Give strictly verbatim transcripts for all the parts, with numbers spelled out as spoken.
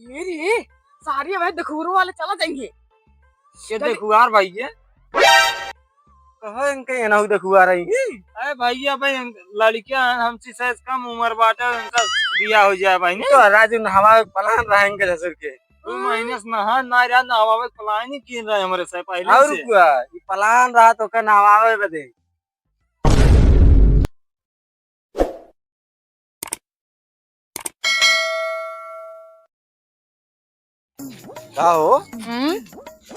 ये रे, सारी भाई देखुआर वाले चला जाएंगे। ये देखुआर भाई ये? कहो इनके एनहु देखुआर आई। अरे भैया भाई, लड़कियां हमसे शायद कम उम्र बाटे, उनका बियाह हो जाए भाई। तो राजू नहवावे के plan रहा इनके ससुर के। दो महीने से नहा ना रहा, नहवावे के plan ही किन रहे हमरे से पहले और से। का? ई plan रहा तो का नहवावे बदे। का हो? हम्म?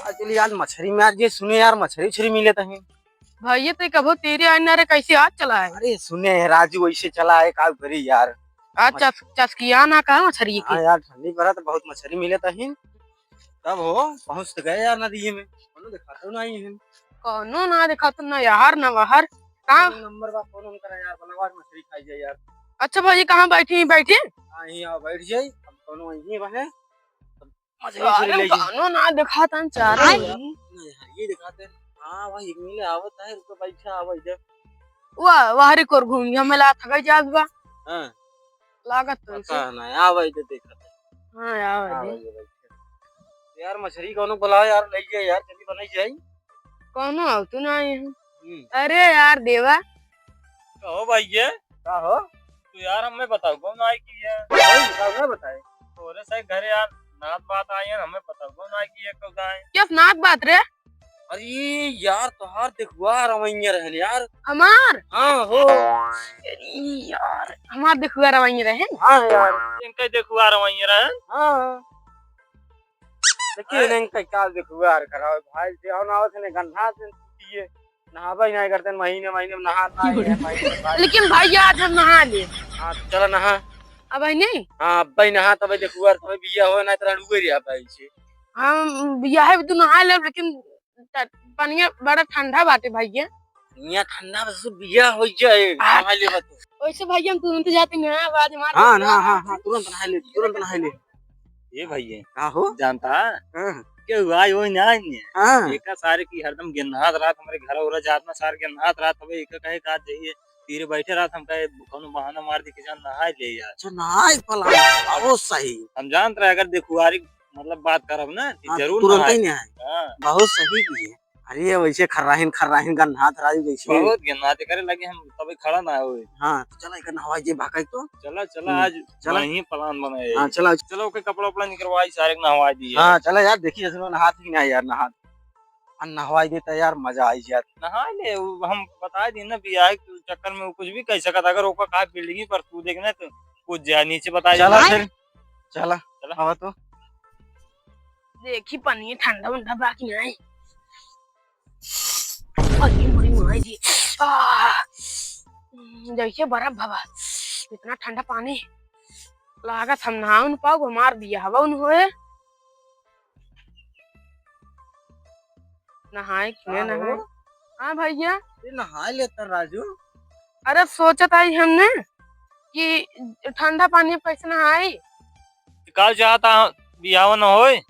आज चली यार मछरी मार जे, सुने यार मछरी उछरी मिले तहीं। भैया ते कबो तेरे आए ना रे, कैसे आज चला है? अरे सुने है राजू, वैसे चला है का करी यार। आज मछ- चस-, चसकिया ना का मछरी के? हाँ यार, ठंडी पड़ा तो बहुत मछरी मिले तहीं। तब हो पहुँच तो गए यार नदी में, कोनो देखाते ना ही है। कोनो ना देखाते ना यार ना बाहर। का? नंबर बा, फोन उनका यार, बनावा मछरी खाई जाए यार। अच्छा भौजी, कहाँ बैठी, बैठी? हाँ, यहीं आओ, बैठ जाई। अब कोनो यहीं बने। मछली अरे, उछली ले जाई। कोनो ना देखाता चार नहीं यार, नहीं यार, ये देखाते। हाँ भाई, एक मिले आवत है, रुको, बैठा आवा इधर। वाह, वाह रे, कोर घूम, हमें ला थका जात बा। हाँ। लागत तो पता है ना, आवा इधर देखा। हाँ, आवा हाँ इधर। भाई, भाई। यार, मछरी कोनो बुलाओ यार, ले जाए यार, जल्दी बनाई जाए। कोनो आओ तू ना आए हैं। हम्म। अरे यार देवा। कहो भाई ये। का हो? तू यार हमें बताओ, कौन आए की है? भाई, बताओ ना बताए। तोरे से घरे यार, नात बात आई है, हमें बताओ, कौन आए की है, कब आए? किस नात बात रे? अरे यार, तोहार देखुआर अवैया रहन यार। हमार? हाँ हो। अरे यार, हमार देखुआर अवैया रहन? हाँ यार। इनका देखुआर अवैया रहन? हाँ। देखिए, हाँ। इनका का देखुआर करावे भाई, जे हम आवत ने गंधा से पिए, नहाबे ही नहीं करते, महीने, महीने में नहा, नहा, महीने में भाई। लेकिन भाई, आज हम नहा ले। हाँ, तो चला नहा। अब आई नहीं? हाँ, अब भाई नहा, तबे देखुआर, तबे बिया हो, नहीं तो रड़ुए रहा भाई से। हम बिया है, तू नहा ले, लेकिन त-, पनिया बड़ा ठंडा बाटे भैया। पनिया ठंडा बस बिया हो जाए, आ- नहा लेबा तो। वैसे भैया हम तुरंत जाते हैं, आवाज मार हाँ, देते हैं। हाँ, हाँ, हाँ, तुरंत नहा ले, तुरंत नहा ले। ये भैया, का हो? जानता? हाँ। के हुआ, वो ना आएंगे। हाँ। एका सारे की हरदम गेंदहात रात हमरे घर ओरा जात ना, सारे गेंदहात रात हवे, एका कहे का जाइए, तीरे बैठे रात हम कहे, कौनो बहाना मार दे, कि जान नहाए ले यार। अच्छा, नहाए पला, बहुत सही। हम जानत रहे, अगर देखुआरी मतलब बात करब ना, कि हाँ, जरूर तुरंत नहाए। ही नहाए। हाँ। बहुत सही की है। अरे, वैसे खर्राहिन, खर्राहिन गन्हात राजू जैसे। बहुत गन्हात करे लगे, हम तबे खड़ा ना होए। हाँ, तो चला, एक नहवाई जे भागा तो। चला, चला, हम्म, आज चला। वहीं plan बनाए। हाँ, चला। चलो, ओके, कपड़ा उपड़ा निकरवाई, सारे के नहवाई दिए। हाँ, चला यार, देखी जैसे नहात ही ना यार, नहात। आ नहवाई दे तो यार, मजा आई जात। नहा ले, उ हम बताए दिन ना, बियाह के चक्कर में उ कुछ भी कह सकत। अगर ओका का building ही पर तू देखना तो कुछ जा नीचे बताए चला दिन। फिर। चला, चला। आवा तो। देखी पानी ठंडा उंडा बा कि नाई। अरे मोरी माई जी। आह! जैसे बर्फ बाबा। इतना ठंडा पानी। लागत हम नहा न पाउब, हमार बियाहवा न होए। नहाए कि ना का हो? नहाए? हाँ भैया। ये नहाए लेता राजू। अरे सोचत आई हमने कि ठंडा पानी में कैसे नहाई? काल चाहता बियाह न होए।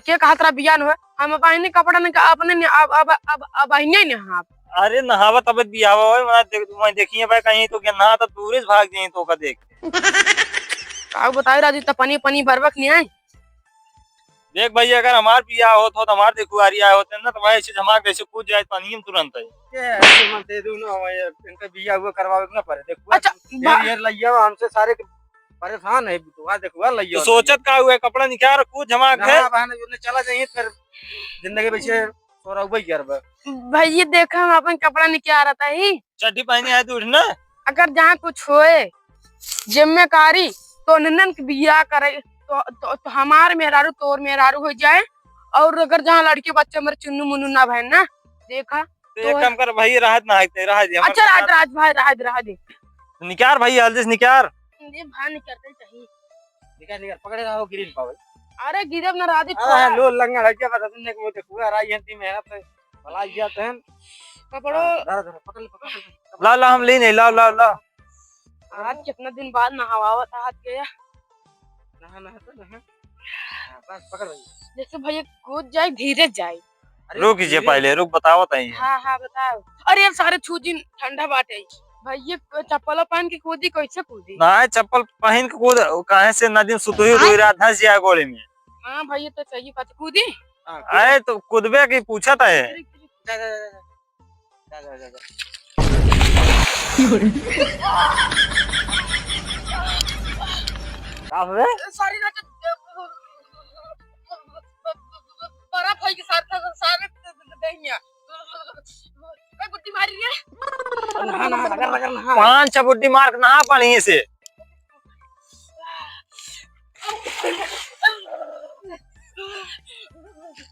के कहत रहा बियाह न होए? हम अब अहिने कपड़ा निका-, अपने ने-, अब, अब, अब, अब अहिने ने हाँ। अरे नहावा तब बियाह होए, वहाँ देख, वहाँ देखिए भाई कहीं तो के नहा तो दूरे से भाग जाए तो का देख। का बताए राजू, त पानी, पानी बरबक नहीं आए। देख भाई, अगर हमार बियाह होत होत, हमार देखुआरी आए होते ना, तो भाई ऐसे धमाक जैसे कूद जाए पानी में तुरंत है। ये ऐसे मत दे दूँ ना, हमारे इनका बियाह हुआ करवावे के ना पड़े। देखुआ अच्छा, ढेर बा- ढेर लइया हमसे सारे के परेशान है, बिटुआ देखुआ लइया तो सोचत का हुआ, कपड़ा निकाल कूद धमाक है। ना बहन, उन्हें चला जाइए फिर जिंदगी में से तोरा उबई करबा। भाई ये देखा हम अपन कपड़ा निकाल रहा था ही। चड्ढी पहने आए तू उठ ना। अगर जहाँ कुछ होए, जिम्मेदारी, तो नन्नन के बियाह करे, तो, तो, तो हमार मेहरारू, तोर मेहरारू हो जाए, और अगर जहाँ लड़के बच्चे मरे चुन्नू मुन्नू ना भए ना, देखा, तो एक तो काम कर भाई, राहत ना आते, राहत दे, हमारे अच्छा, साथ राहत, राहत भाई, राहत, राहत दे। निकार भाई, जल्दी से निकार। ये भाई निकलते चाहिए। निकार, निकार, पकड़े रहो, गिरिन पावे। अरे गिरब ना, राहत दे, अरे थोड़ा। लो, लंगड़ है क्या, बता तुमने कि वो देखो, आ रही है, इतनी मेहनत से, भला गया तहन। पकड़ो। हाँ, धर, धर, पकड़ ले, पकड़ ले। ला, ला, हम ले नहीं, ला, ला, ला। आज कितना दिन बाद नहवावत हाथ गया। नहा, नहा तो नहा। हाँ, बस पकड़ भैया। जैसे भैया कूद जाए, धीरे जाए। अरे रुक जे धीरे। पहले, रुक, बतावत है। हाँ, हाँ, बताओ। अरे यार, सारे छू जिन, ठंडा बाटे। भैया, चप्पल पहन के कूदी, कैसे कूदी? ना, चप्पल पहन के कूद, काहे से नदी में सुतुही उतुही रहा, धंस जाए गोड़े में। हाँ भैया, तो चाहिए कथी कूदी? हाँ, कूदे। अरे तो कूदबे की पूछत है। जा, जा, जा, जा। जा, जा, जा, जा। का हवे? सारी रात बड़ा भाई के साथ था, सारे दहिया। ए, बुड्डी मारी रे। नहा, नहा, रगड़, रगड़, नहा। पाँच छह बुड्डी मार के नहा पानी से।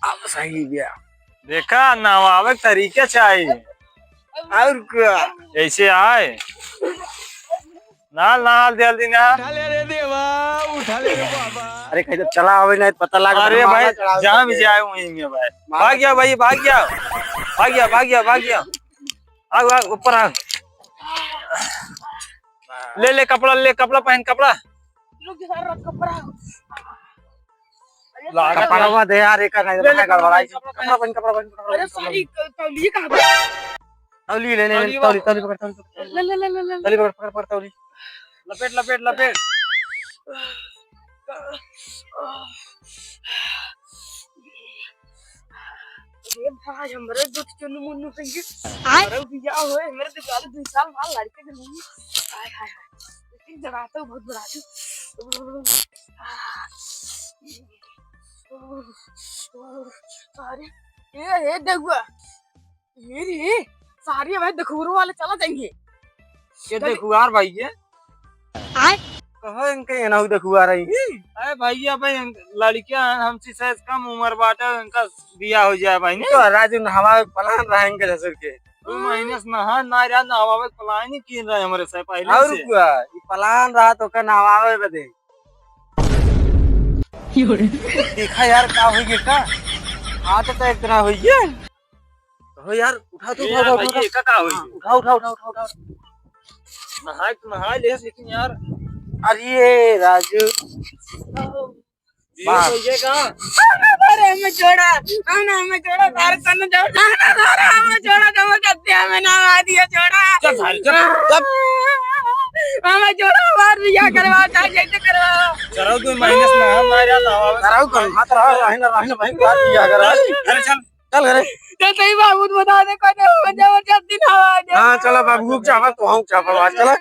अब सही गया। देखा, नहवावे के तरीका चाहिए। और क्या? ऐसे आए। ना, ना, जल्दी ना। उठा ले रे देवा, उठा ले रे बाबा। अरे, कहीं तो चला आवे ना, पता लगा अरे भाई, जहाँ भी जाए वहीं में भाई। भाग गया भाई, भाग गया। भाग गया, भाग गया, भाग गया। आग, आग, ऊपर आग। ले, ले, कपड़ा, ले, कपड़ा पहन, कपड़ा। रुक जा, सारा कपड़ा। अरे, ला, कपड़ा। कपड़वा दे यार, एक नहीं ले, ले, गड़बड़ाई। कपड़ा, कपड़ा पहन, कपड़ा पहन, कपड़ा पहन, अरे, कपड़ा पहन। सारी क-, तौली कहाँ बा? तौली ले, ले, ले, तौली बा। तौली पकड़, तौली पकड़, तौली पकड़। ले, ले, ले, ले, ले, ले। तौली पकड़, पकड़, तौली। लपेट, लपेट, लपेट। अरे भाई, हमरे दो चुन्नू मुन्नू संगे। आय। हमरे बियाह होए, हमरे दुकान दुई साल बाद लड़के के नहीं। हाय, हाय, हाय। लेकिन जड़ाता हूँ, बहुत बड़ा हूँ। अरे, ए, ए, देखुआ। ये रे, सारी भाई देखुआर वाले चला जाएंगे। ये चल। देखुआर भाई ये। आय। कहो इनके ये ना देखुआर है। अरे भैया भाई, लड़कियां हैं, हमसे शायद कम उम्र बाटे, इनका बियाह हो जाए भाई। तो राजू नहवावे के plan रहा इनके ससुर के। दो महीने से नहा ना रहा, नहवावे के plan ही किन रहे हमरे से पहले और से। क्या? ई plan रहा तो का नहवावे बदे। देखा यार, का होई गे का? हाथ तो एक तरह होई गे। हो यार, उठा तो, ए उठा, यार उठा, भाई, उठा। ये का, का होई गे? हाँ, उठा, उठा, उठा, उठा, उठा। नहाए तो नहाए ले, लेकिन यार। अरे राजू। ये वाह। तो ये का? अरे हमें छोड़ा, हम ना हमें छोड़ा, तार तन छोड़ा, अरे हमें छोड़ा, तो मैं सत्य हमें ना आ दिया, छोड़ा। चल सारे, चल, चल। हमें छोड़ा, हमार बियाह करवा, चाहे जैसे करवा। चलो, तू माइनस में हम आ जाता हूँ। कराओ, कर, हाथ रहा, रहे ना, रहे ना, भाई, बात किया करो। चल, अरे चल। चल घरे। तो सही बाबू, बता दे, कौन है, वो जबरदस्ती ना आ जाए। हाँ, चला बाबू, चापा, तो हम चापा, चला।